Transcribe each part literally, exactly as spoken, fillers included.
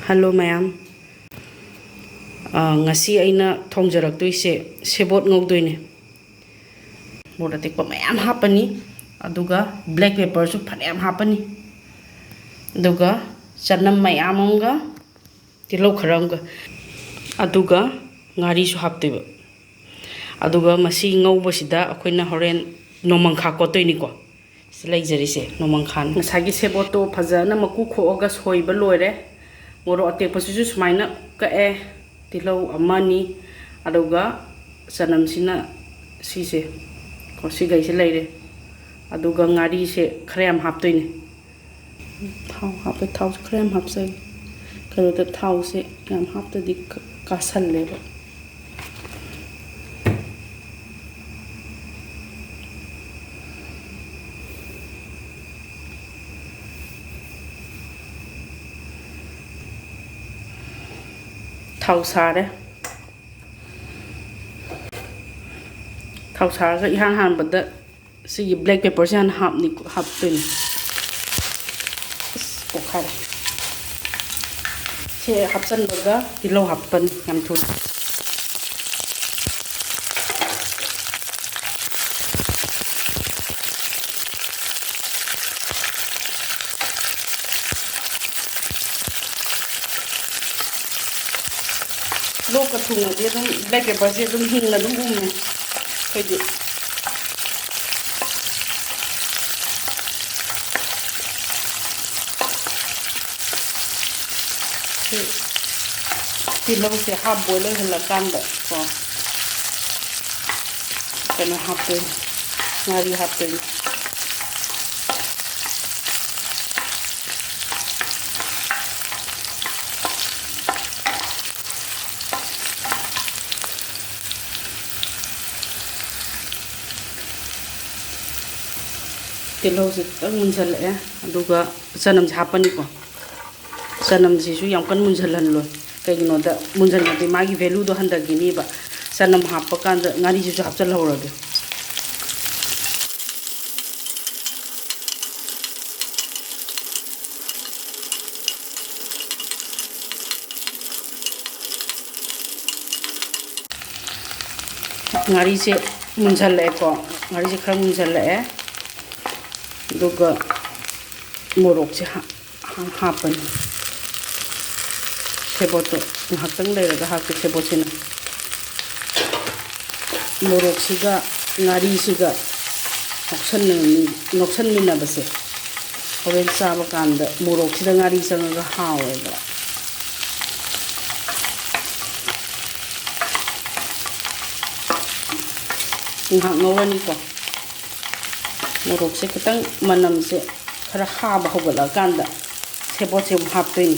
Hello ꯃꯌꯥꯝ꯫ ꯑ, ꯉꯁꯤ ꯑꯩꯅ ꯊꯣꯡꯖꯔꯛꯇꯣꯏꯁꯦ ꯁꯦꯕꯣꯠ ꯉꯧꯗꯣꯏꯅꯦ꯫ ꯃꯣꯔꯣꯛ ꯑꯇꯦꯛꯄ ꯃꯌꯥꯝ ꯍꯥꯞꯄꯅꯤ, ꯑꯗꯨꯒ black pepperꯁꯨ ꯐꯅꯌꯥꯝ ꯍꯥꯞꯄꯅꯤ, ꯑꯗꯨꯒ ꯆꯅꯝ ꯃꯌꯥꯝ ꯑꯃꯒ, ꯇꯤꯜꯍꯧ ꯈꯔ ꯑꯃꯒ, ꯑꯗꯨꯒ ꯉꯥꯔꯤꯁꯨ ꯍꯥꯞꯇꯣꯏꯕ꯫ ꯑꯗꯨꯒ ꯃꯁꯤ ꯉꯧꯕꯁꯤꯗ ꯑꯩꯈꯣꯏꯅ ꯍꯣꯔꯦꯟ ꯅꯣꯡꯃꯪꯈꯥ ꯀꯣꯠꯇꯣꯏꯅꯤꯀꯣ꯫ ꯁꯤ ꯂꯩꯖꯔꯤꯁꯦ ꯅꯣꯡꯃꯪꯈꯥꯅꯤ꯫ ꯉꯁꯥꯏꯒꯤ ꯁꯦꯕꯣꯠꯇꯣ ꯐꯖꯅ ꯃꯀꯨ ꯈꯣꯛꯑꯒ ꯁꯣꯏꯕ ꯂꯣꯏꯔꯦ꯫ ꯃꯣꯔꯣꯛ ꯑꯇꯦꯛꯄꯁꯤꯁꯨ ꯁꯨꯃꯥꯏꯅ ꯀꯛꯑꯦ, ꯇꯤꯜꯍꯧ ꯑꯃꯅꯤ, ꯑꯗꯨꯒ ꯆꯅꯝꯁꯤꯅ ꯁꯤꯁꯦ ꯀꯣ, ꯁꯤꯈꯩꯁꯦ ꯂꯩꯔꯦ꯫ ꯑꯗꯨꯒ ꯉꯥꯔꯤꯁꯦ ꯈꯔ ꯌꯥꯝ ꯍꯥꯞꯇꯣꯏꯅꯦ꯫ ꯊꯥꯎ ꯍꯥꯞꯄꯦ꯫ ꯊꯥꯎꯁꯦ ꯈꯔ ꯌꯥꯝ ꯍꯥꯞꯆꯒꯦ꯫ ꯀꯩꯅꯣꯗ ꯊꯥꯎꯁꯦ ꯌꯥꯝ ꯍꯥꯞꯇꯗꯤ ꯀ-, ꯀꯥꯁꯜꯂꯦꯕ꯫ ꯊꯥꯎ ꯁꯥꯔꯦ꯫ ꯊꯥꯎ ꯁꯥꯔꯒ ꯏꯍꯥꯟ ꯍꯥꯟꯕꯗ ꯁꯤꯒꯤ black pepperꯁꯦ ꯍꯥꯟꯅ ꯍꯥꯞꯅꯤ, ꯍꯥꯞꯇꯣꯏꯅꯤ꯫ ꯑꯁ, ꯄꯣꯛꯈꯥꯏꯔꯦ꯫ ꯁꯤ ꯍꯥꯞꯆꯤꯟꯕꯒ ꯇꯤꯜꯍꯧ ꯍꯥꯞꯄꯅꯤ ꯌꯥꯝ ꯊꯨꯅ꯫ ꯂꯣꯛꯀ ꯊꯨꯡꯉꯗꯤ ꯑꯗꯨꯝ black pepperꯁꯦ ꯑꯗꯨꯝ ꯍꯤꯡꯅ ꯑꯗꯨꯝ ꯎꯝꯃꯦ ꯑꯩꯈꯣꯏꯗꯤ꯫ ꯁꯤ ꯇꯤꯜꯍꯧꯁꯦ half boil ꯑꯣꯏꯍꯜꯂꯀꯥꯟꯗ ꯀꯣ, ꯀꯩꯅꯣ ꯍꯥꯞꯇꯣꯏꯅꯤ, ꯉꯥꯔꯤ ꯍꯥꯞꯇꯣꯏꯅꯤ꯫ ꯇꯤꯜꯍꯧꯁꯦ ꯈꯤꯇꯪ ꯃꯨꯟꯁꯜꯂꯛꯑꯦ, ꯑꯗꯨꯒ ꯆꯅꯝꯁꯦ ꯍꯥꯞꯄꯅꯤꯀꯣ꯫ ꯆꯅꯝꯁꯤꯁꯨ ꯌꯥꯝ ꯀꯟꯅ ꯃꯨꯟꯁꯜꯍꯜꯂꯣꯏ, ꯀꯩꯒꯤꯅꯣꯗ ꯃꯨꯟꯁꯜꯂꯗꯤ ꯃꯥꯒꯤ valueꯗꯣ ꯍꯟꯊꯈꯤꯅꯤꯕ꯫ ꯆꯅꯝ ꯍꯥꯞꯄꯀꯥꯟꯗ ꯉꯥꯔꯤꯁꯤꯁꯨ ꯍꯥꯞꯆꯤꯜꯍꯧꯔꯒꯦ꯫ ꯉꯥꯔꯤꯁꯦ ꯃꯨꯟꯖꯜꯂꯛꯑꯦꯀꯣ꯫ ꯉꯥꯔꯤꯁꯦ ꯈꯔ ꯃꯨꯟꯖꯜꯂꯛꯑꯦ꯫ ꯑꯗꯨꯒ ꯃꯣꯔꯣꯛꯁꯦ ꯍꯥ-, ꯍꯥ-, ꯍꯥꯞꯄꯅꯤ꯫ ꯁꯦꯕꯣꯠꯇꯣ ꯉꯥꯏꯍꯥꯛꯇꯪ ꯂꯩꯔꯒ ꯍꯥꯞꯀꯦ, ꯁꯦꯕꯣꯠꯁꯤꯅ꯫ ꯃꯣꯔꯣꯛꯁꯤꯒ ꯉꯥꯔꯤꯁꯤꯒ ꯉꯧꯁꯟꯅ-, ꯉꯧꯁꯟꯃꯤꯟꯅꯕꯁꯦ ꯍꯣꯔꯦꯟ ꯆꯥꯕ ꯀꯥꯟꯗ ꯃꯣꯔꯣꯛꯁꯤꯗ ꯉꯥꯔꯤ ꯆꯪꯉꯒ ꯍꯥꯎꯋꯦꯕ꯫ ꯉꯥꯏꯍꯥꯛ ꯉꯧꯔꯅꯤꯀꯣ꯫ ꯃꯣꯔꯣꯛꯁꯦ ꯈꯤꯇꯪ ꯃꯅꯝꯁꯦ ꯈꯔ ꯍꯥꯕ ꯍꯧꯒꯠꯂꯛꯑꯀꯥꯟꯗ ꯁꯦꯕꯣꯠꯁꯦ ꯑꯃꯨꯛ ꯍꯥꯞꯇꯣꯏꯅꯤ꯫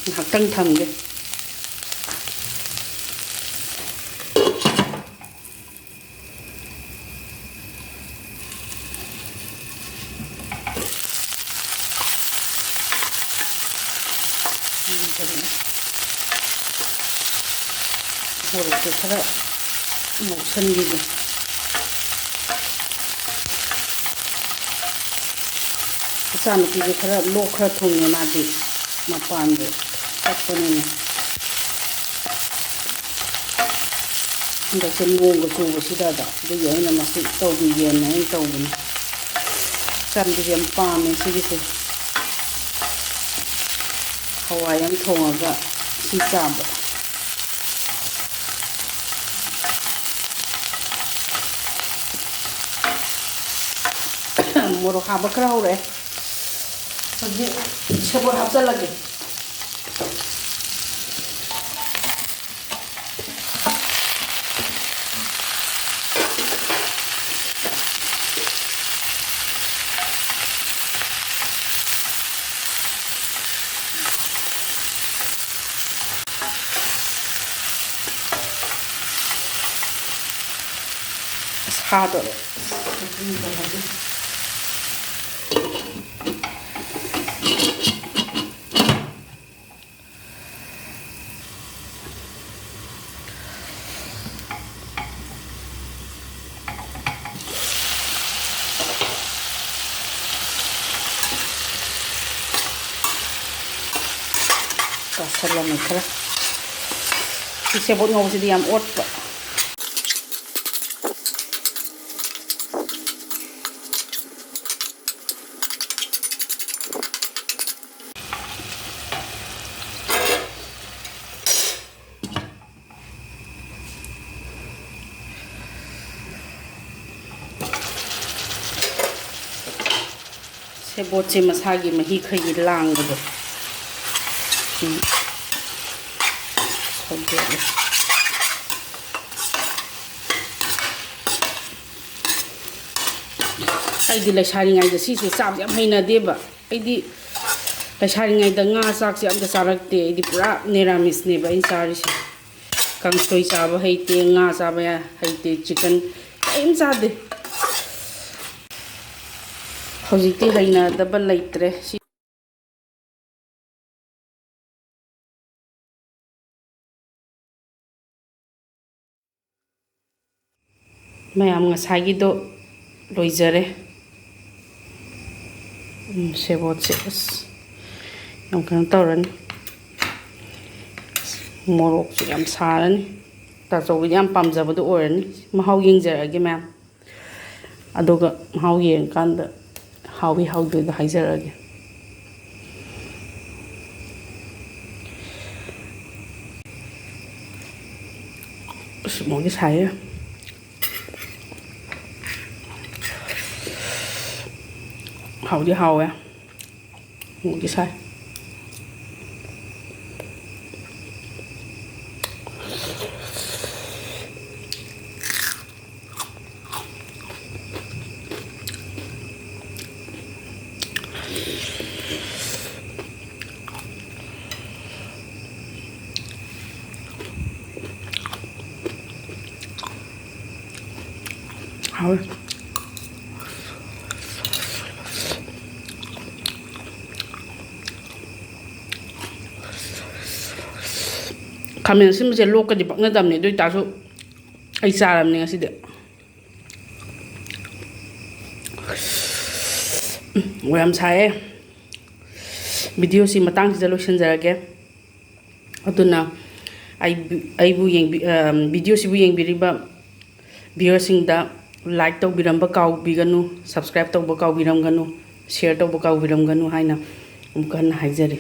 ꯉꯥꯏꯍꯥꯛꯇꯪ ꯊꯝꯒꯦ꯫ ꯃꯣꯔꯣꯛꯁꯦ ꯈꯔ ꯉꯧꯁꯟꯈꯤꯒꯦ꯫ ꯏꯆꯥꯅꯨꯄꯤꯁꯦ ꯈꯔ ꯂꯣꯛ ꯈꯔ ꯊꯨꯡꯉꯦ, ꯃꯥꯗꯤ ꯃꯄꯥꯟꯗ ꯆꯠꯄꯅꯤꯅ꯫ ꯍꯟꯗꯛꯁꯦ ꯅꯣꯡꯒ ꯆꯨꯕꯁꯤꯗ ꯑꯗꯨꯒꯤ ꯑꯩꯅ ꯃꯁꯤ ꯇꯧꯕꯤꯒꯦꯅ ꯑꯩꯅ ꯇꯧꯕꯅꯤ꯫ ꯏꯆꯥꯅꯨꯄꯤꯁꯦ ꯌꯥꯝ ꯄꯥꯝꯃꯦ ꯁꯤꯒꯤꯁꯦ꯫ ꯍꯋꯥꯏ ꯑꯃ ꯊꯣꯡꯉꯒ ꯁꯤ ꯆꯥꯕ꯫ ꯃꯣꯔꯣꯛ ꯍꯥꯞꯄ ꯈꯔ ꯍꯧꯔꯛꯑꯦ꯫ ꯍꯧꯖꯤꯛ ꯁꯦꯕꯣꯠ ꯍꯥꯞꯆꯤꯜꯂꯒꯦ꯫ ꯁꯥꯗꯣꯔꯦ꯫ ꯀꯥꯁꯜꯂꯝꯃꯦ ꯈꯔ꯫ ꯁꯦꯕꯣꯠ ꯉꯧꯕꯁꯤꯗꯤ ꯌꯥꯝ ꯑꯣꯠꯄ꯫ ꯁꯦꯕꯣꯠꯁꯦ ꯃꯁꯥꯒꯤ ꯃꯍꯤ ꯈꯔꯒꯤ ꯂꯥꯡꯕꯗꯣ ꯁꯤ ꯁꯧꯗꯣꯛꯑꯦ꯫ ꯑꯩꯗꯤ ꯂꯩꯁꯥꯔꯤꯉꯩꯗ ꯁꯤꯁꯦ ꯆꯥꯕꯁꯦ ꯌꯥꯝ ꯍꯩꯅꯗꯦꯕ꯫ ꯑꯩꯗꯤ ꯂꯩꯁꯥꯔꯤꯉꯩꯗ ꯉꯥ ꯆꯥꯛꯁꯦ ꯑꯝꯇ ꯆꯥꯔꯛꯇꯦ꯫ ꯑꯩꯗꯤ ꯄꯨꯔꯥ ꯅꯤꯔꯥꯃꯤꯁꯅꯦꯕ ꯑꯩꯅ ꯆꯥꯔꯤꯁꯦ꯫ ꯀꯥꯡꯁꯣꯏ ꯆꯥꯕ ꯍꯩꯇꯦ, ꯉꯥ ꯆꯥꯕ ꯌꯥ-, ꯍꯩꯇꯦ, ꯆꯤꯀꯟ ꯀꯔꯤꯝ ꯆꯥꯗꯦ꯫ ꯍꯧꯖꯤꯛꯇꯤ ꯍꯩꯅꯗꯕ ꯂꯩꯇ꯭ꯔꯦ꯫ ꯁꯤ ꯃꯌꯥꯝ ꯉꯁꯥꯏꯒꯤꯗꯣ ꯂꯣꯏꯖꯔꯦ꯫ ꯎꯝ, ꯁꯦꯕꯣꯠꯁꯦ ꯑꯁ ꯌꯥꯝ ꯀꯩꯅꯣ ꯇꯧꯔꯅꯤ꯫ ꯃꯣꯔꯣꯛꯁꯨ ꯌꯥꯝ ꯁꯥꯔꯅꯤ꯫ ꯇꯥꯆꯧꯒꯤꯗꯤ ꯌꯥꯝ ꯄꯥꯝꯖꯕꯗꯣ ꯑꯣꯏꯔꯅꯤ꯫ ꯃꯍꯥꯎ ꯌꯦꯡꯖꯔꯛꯑꯒꯦ ꯃꯌꯥꯝ꯫ ꯑꯗꯨꯒ ꯃꯍꯥꯎ ꯌꯦꯡꯉꯀꯥꯟꯗ ꯍꯥꯎꯏ ꯍꯥꯎꯗꯦꯗꯣ ꯍꯥꯏꯖꯔꯛꯑꯒꯦ꯫ ꯑꯁ, ꯃꯣꯏꯒꯤ ꯁꯥꯏꯌꯦ꯫ ꯍꯥꯎꯗꯤ ꯍꯥꯎꯋꯦ꯫ ꯃꯣꯏꯒꯤ ꯁꯥꯏ꯫ ꯍꯥꯎꯋꯦ꯫ ꯈꯥꯃꯦꯟ ꯑꯁꯤꯟꯕꯁꯦ ꯂꯣꯛꯀꯗꯤ ꯄꯛꯅꯗꯕꯅꯦ, ꯑꯗꯨ ꯑꯣꯏꯇꯥꯔꯁꯨ ꯑꯩ ꯆꯥꯔꯕꯅꯦ ꯉꯁꯤꯗꯤ꯫ ꯎꯝ, ꯌꯥꯝ ꯁꯥꯏꯌꯦ꯫ ꯚꯤꯗꯤꯑꯣꯁꯤ ꯃꯇꯥꯡꯁꯤꯗ ꯂꯣꯏꯁꯤꯟꯖꯔꯒꯦ꯫ ꯑꯗꯨꯅ ꯑꯩꯕꯨ, ꯑꯩꯕꯨ ꯌꯦꯡꯕꯤ-, ꯑ, video ꯁꯤꯕꯨ ꯌꯦꯡꯕꯤꯔꯤꯕ viewer ꯁꯤꯡꯗ like ꯇꯧꯕꯤꯔꯝꯕ ꯀꯥꯎꯕꯤꯒꯅꯨ, subscribe ꯇꯧꯕ ꯀꯥꯎꯕꯤꯔꯝꯒꯅꯨ, share ꯇꯧꯕ ꯀꯥꯎꯕꯤꯔꯝꯒꯅꯨ ꯍꯥꯏꯅ ꯑꯃꯨꯛꯀ ꯍꯟꯅ ꯍꯥꯏꯖꯔꯤ꯫